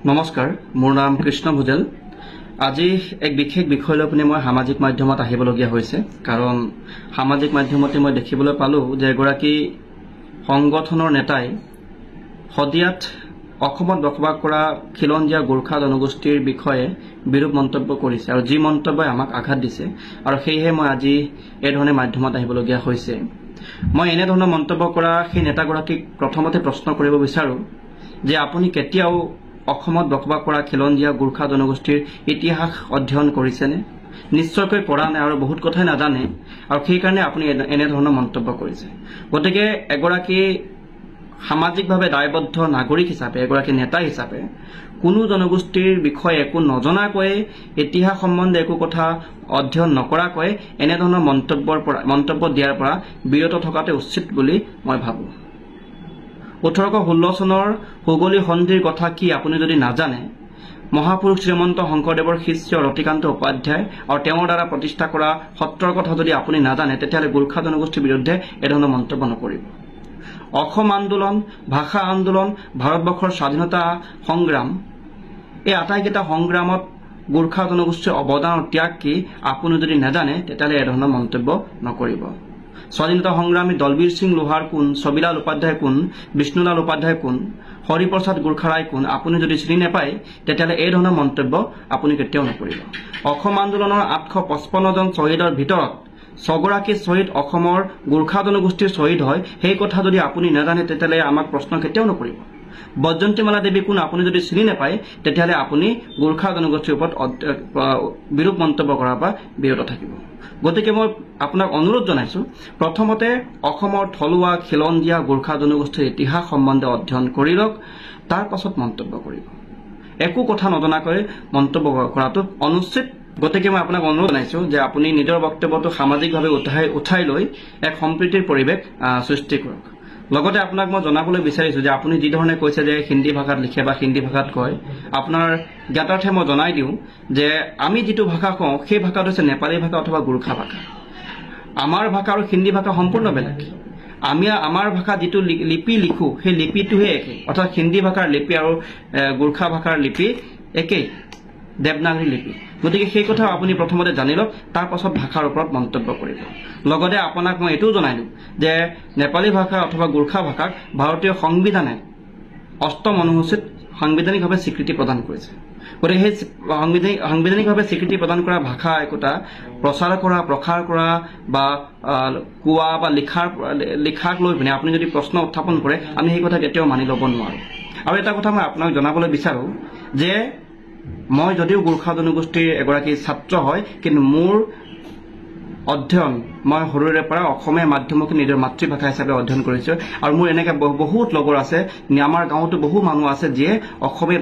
নমস্কাৰ, মোৰ নাম কৃষ্ণ ভুজেল। আজি এক বিশেষ বিষয় লৈ পিনে মই সামাজিক মাধ্যমত আহিবলগীয়া হৈছে, কাৰণ সামাজিক মাধ্যমতে মই দেখিবলৈ পালোঁ যে এগৰাকী সংগঠনৰ নেতাই শদিয়াত অসমত বসবাস কৰা খিলঞ্জীয়া গোৰ্খা জনগোষ্ঠীৰ বিষয়ে বিৰূপ মন্তব্য কৰিছে আৰু যি মন্তব্যই আমাক আঘাত দিছে আৰু সেয়েহে মই আজি এইধৰণে মাধ্যমত আহিবলগীয়া হৈছে। মই এনেধৰণৰ মন্তব্য কৰা সেই নেতাগৰাকীক প্ৰথমতে প্ৰশ্ন কৰিব বিচাৰোঁ যে আপুনি কেতিয়াও অসমত বসবাস কৰা খিলঞ্জীয়া গোৰ্খা জনগোষ্ঠীৰ ইতিহাস অধ্যয়ন কৰিছেনে? নিশ্চয়কৈ কৰা নাই আৰু বহুত কথাই নাজানে আৰু সেইকাৰণে আপুনি এনেধৰণৰ মন্তব্য কৰিছে। গতিকে এগৰাকী সামাজিকভাৱে দায়বদ্ধ নাগৰিক হিচাপে, এগৰাকী নেতা হিচাপে কোনো জনগোষ্ঠীৰ বিষয়ে একো নজনাকৈয়ে, ইতিহাস সম্বন্ধে একো কথা অধ্যয়ন নকৰাকৈ এনেধৰণৰ মন্তব্য দিয়াৰ পৰা বিৰত থকাটো উচিত বুলি মই ভাবোঁ। 1816 চনৰ হুগলী সন্ধিৰ কথা কি আপুনি যদি নাজানে, মহাপুৰুষ শ্ৰীমন্ত শংকৰদেৱৰ শিষ্য ৰতিকান্ত উপাধ্যায় আৰু তেওঁৰ দ্বাৰা প্ৰতিষ্ঠা কৰা সত্ৰৰ কথা যদি আপুনি নাজানে, তেতিয়াহ'লে গোৰ্খা জনগোষ্ঠীৰ বিৰুদ্ধে এনেধৰণৰ মন্তব্য নকৰিব। অসম আন্দোলন, ভাষা আন্দোলন, ভাৰতবৰ্ষৰ স্বাধীনতা সংগ্ৰাম, এই আটাইকেইটা সংগ্ৰামত গোৰ্খা জনগোষ্ঠীৰ অৱদানৰ ত্যাগ কি আপুনি যদি নাজানে, তেতিয়াহ'লে এনেধৰণৰ মন্তব্য নকৰিব। স্বাধীনতা সংগ্ৰামী দলবীৰ সিং লোহাৰ কোন, ছবিলাল উপাধ্যায় কোন, বিষ্ণুলাল উপাধ্যায় কোন, হৰিপ্ৰসাদ গোৰ্খা ৰায় কোন আপুনি যদি চিনি নাপায়, তেতিয়াহ'লে এই ধৰণৰ মন্তব্য আপুনি কেতিয়াও নকৰিব। অসম আন্দোলনৰ 855জন শ্বহীদৰ ভিতৰত 6গৰাকী শ্বহীদ অসমৰ গোৰ্খা জনগোষ্ঠীৰ শ্বহীদ হয়, সেই কথা যদি আপুনি নাজানে, তেতিয়াহ'লে আমাক প্ৰশ্ন কেতিয়াও নকৰিব। বৈজয়ন্তীমালা দেৱী কোন আপুনি যদি চিনি নাপায়, তেতিয়াহ'লে আপুনি গোৰ্খা জনগোষ্ঠীৰ ওপৰত বিৰূপ মন্তব্য কৰাৰ পৰা বিৰত থাকিব। গতিকে মই আপোনাক অনুৰোধ জনাইছোঁ, প্ৰথমতে অসমৰ থলুৱা খিলঞ্জীয়া গোৰ্খা জনগোষ্ঠীৰ ইতিহাস সম্বন্ধে অধ্যয়ন কৰি লওক, তাৰ পাছত মন্তব্য কৰিব। একো কথা নজনাকৈ মন্তব্য কৰাটো অনুচিত। গতিকে মই আপোনাক অনুৰোধ জনাইছোঁ যে আপুনি নিজৰ বক্তব্যটো সামাজিকভাৱে উঠাই লৈ এক সম্প্ৰীতিৰ পৰিৱেশ সৃষ্টি কৰক। লগতে আপোনাক মই জনাবলৈ বিচাৰিছোঁ যে আপুনি যিধৰণে কৈছে যে হিন্দী ভাষাত লিখে বা হিন্দী ভাষাত কয়, আপোনাৰ জ্ঞাতাৰ্থে মই জনাই দিওঁ যে আমি যিটো ভাষা কওঁ সেই ভাষাটো হৈছে নেপালী ভাষা অথবা গোৰ্খা ভাষা। আমাৰ ভাষা আৰু হিন্দী ভাষা সম্পূৰ্ণ বেলেগ। আমি আমাৰ ভাষা যিটো লিপি লিখোঁ সেই লিপিটোহে একেই, অৰ্থাৎ হিন্দী ভাষাৰ লিপি আৰু গোৰ্খা ভাষাৰ লিপি একেই, দেৱনাগৰী লিপি। গতিকে সেই কথাও আপুনি প্ৰথমতে জানি লওক, তাৰ পাছত ভাষাৰ ওপৰত মন্তব্য কৰিব। লগতে আপোনাক মই এইটোও জনাই দিওঁ যে নেপালী ভাষা অথবা গোৰ্খা ভাষাক ভাৰতীয় সংবিধানে অষ্টম অনুসূচীত সাংবিধানিকভাৱে স্বীকৃতি প্ৰদান কৰিছে। গতিকে সেই সাংবিধানিকভাৱে স্বীকৃতি প্ৰদান কৰা ভাষা একোটা প্ৰচাৰ কৰা, প্ৰসাৰ কৰা বা কোৱা বা লিখাক লৈ পিনে আপুনি যদি প্ৰশ্ন উত্থাপন কৰে, আমি সেই কথা কেতিয়াও মানি ল'ব নোৱাৰোঁ। আৰু এটা কথা মই আপোনাক জনাবলৈ বিচাৰোঁ যে মই যদিও গোৰ্খা জনগোষ্ঠীৰ এগৰাকী ছাত্ৰ হয়, কিন্তু মোৰ অধ্যয়ন মই সৰুৰে পৰা অসমীয়া মাধ্যমকে নিজৰ মাতৃভাষা হিচাপে অধ্যয়ন কৰিছোঁ। আৰু মোৰ এনেকৈ বহুত লগৰ আছে, আমাৰ গাঁৱতো বহু মানুহ আছে যিয়ে অসমীয়া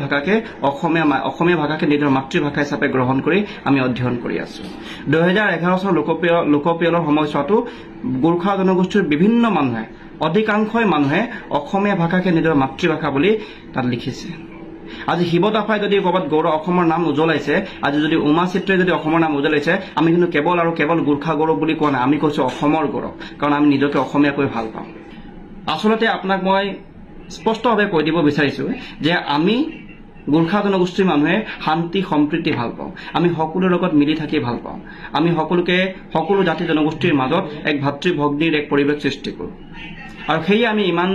ভাষাকে নিজৰ মাতৃভাষা হিচাপে গ্ৰহণ কৰি আমি অধ্যয়ন কৰি আছোঁ। 2011 চনৰ লোকপিয়লৰ সময়ছোৱাতো গোৰ্খা জনগোষ্ঠীৰ বিভিন্ন মানুহে, অধিকাংশই মানুহে অসমীয়া ভাষাকে নিজৰ মাতৃভাষা বুলি তাত লিখিছে। আজি শিৱদাফাই যদি ক'ৰবাত গৌৰৱ অসমৰ নাম উজ্বলাইছে, আজি যদি উমা চিত্ৰই যদি অসমৰ নাম উজ্বলাইছে, আমি কিন্তু কেৱল আৰু কেৱল গোৰ্খা গৌৰৱ বুলি কোৱা নাই, আমি কৈছোঁ অসমৰ গৌৰৱ, কাৰণ আমি নিজকে অসমীয়াকৈ ভাল পাওঁ। আচলতে আপোনাক মই স্পষ্টভাৱে কৈ দিব বিচাৰিছোঁ যে আমি গোৰ্খা জনগোষ্ঠীৰ মানুহে শান্তি সম্প্ৰীতি ভাল পাওঁ, আমি সকলোৰে লগত মিলি থাকি ভাল পাওঁ, আমি সকলো জাতি জনগোষ্ঠীৰ মাজত এক ভাতৃ ভগ্নীৰ এক পৰিৱেশ সৃষ্টি কৰোঁ। আৰু সেয়ে আমি ইমান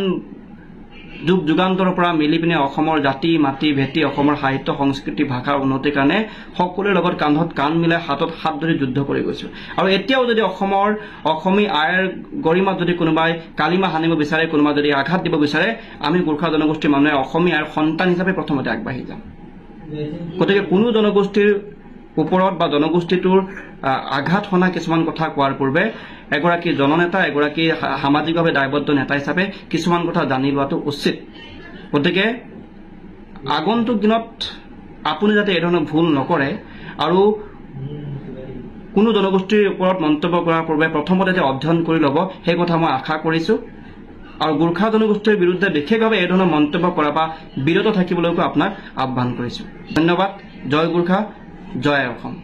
যুগ যুগান্তৰৰ পৰা মিলি পিনে অসমৰ জাতি মাটি ভেটি, অসমৰ সাহিত্য সংস্কৃতি ভাষাৰ উন্নতিৰ কাৰণে সকলোৰে লগত কান্ধত কাণ মিলাই হাতত হাত ধৰি যুদ্ধ কৰি গৈছোঁ। আৰু এতিয়াও যদি অসমৰ অসমী আইৰ গৰিমাত যদি কোনোবাই কালিমা সানিব বিচাৰে, কোনোবাই যদি আঘাত দিব বিচাৰে, আমি গোৰ্খা জনগোষ্ঠীৰ মানুহে অসমী আইৰ সন্তান হিচাপে প্ৰথমতে আগবাঢ়ি যাম। গতিকে কোনো জনগোষ্ঠীৰ ওপৰত বা জনগোষ্ঠীটোৰ আঘাত সনা কিছুমান কথা কোৱাৰ পূৰ্বে এগৰাকী জননেতা, এগৰাকী সামাজিকভাৱে দায়বদ্ধ নেতা হিচাপে কিছুমান কথা জানি লোৱাটো উচিত। গতিকে আগন্তুক দিনত আপুনি যাতে এই ধৰণৰ ভুল নকৰে আৰু কোনো জনগোষ্ঠীৰ ওপৰত মন্তব্য কৰাৰ পূৰ্বে প্ৰথমতে যে অধ্যয়ন কৰি ল'ব, সেই কথা মই আশা কৰিছোঁ। আৰু গোৰ্খা জনগোষ্ঠীৰ বিৰুদ্ধে বিশেষভাৱে এই ধৰণৰ মন্তব্য কৰাৰ পৰা বিৰত থাকিবলৈকো আপোনাক আহ্বান কৰিছোঁ। ধন্যবাদ। জয় গোৰ্খা, জয় অসম।